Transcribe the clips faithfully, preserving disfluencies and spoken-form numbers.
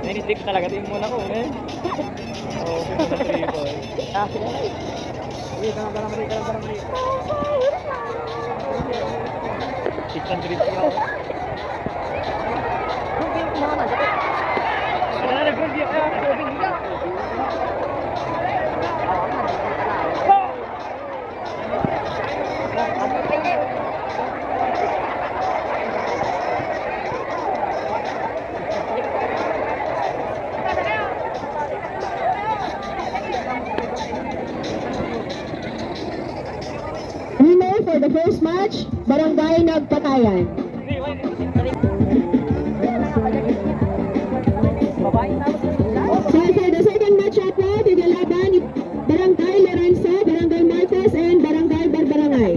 Nini-six talaga, tingin mo na ko, eh. Oo, six na three ball. Ah, sige. Six hundred siya. Winner for the first match, Barangay Nagpatayan. So for the second match up, pagkalaban ni Barangay Lorenzo, Barangay Marcos, and Barangay Barbarangay.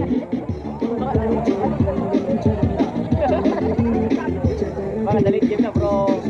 Mga dalit game na, bro.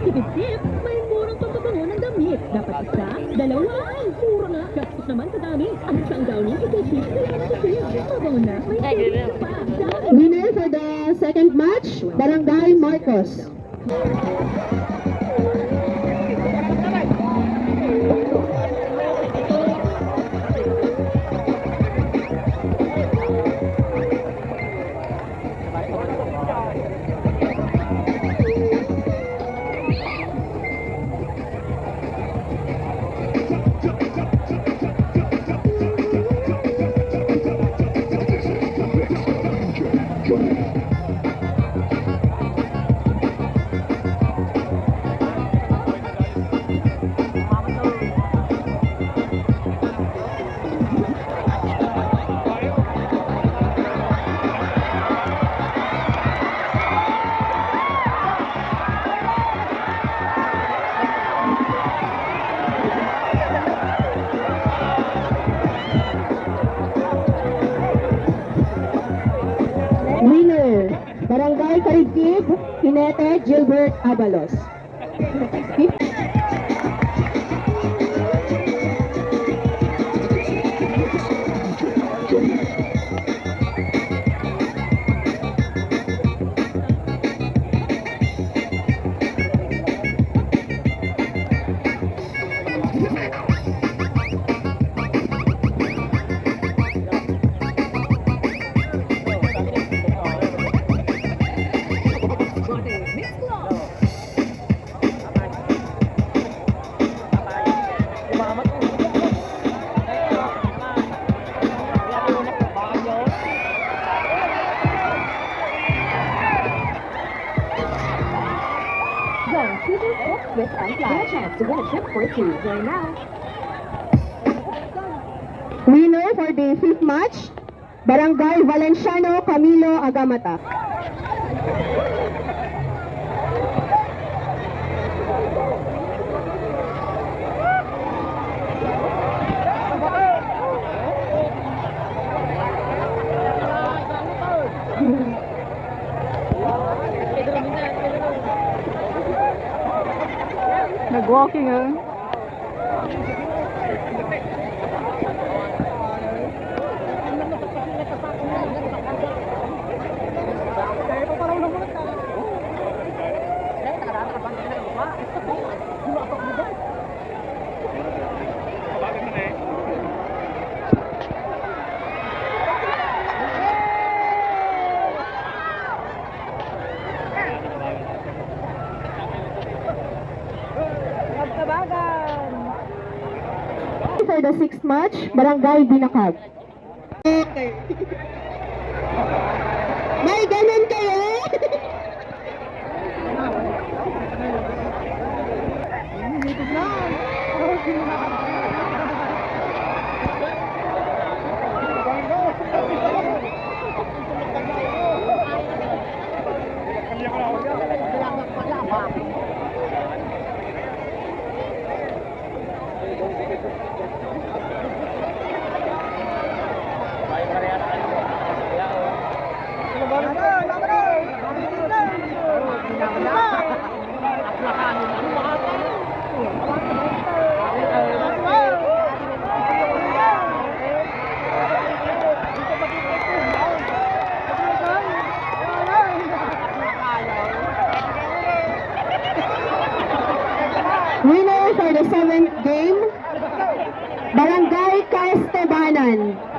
Tipid-tip, may murang pampabango ng damit. Dapat isa, dalawa. Ay, mura nga. Gastos naman sa dami. Ang isang Downy, ika-six, kaya na sa sale. Mabango na, may savings ka pa. Downy. Winner for the second match, Barangay Marcos. Winner, Barangay Karibkib, Jinete Gilbert Abalos. Zone two with Unfly. Your chance to win a trip for two. Join now. Winner for the fifth match, Barangay Valenciano Camilo Agamata. Nag-walking, ah. For the sixth match, Barangay Binakag. May ganun kayo? Winner for the seventh game, Barangay Kaestebanan.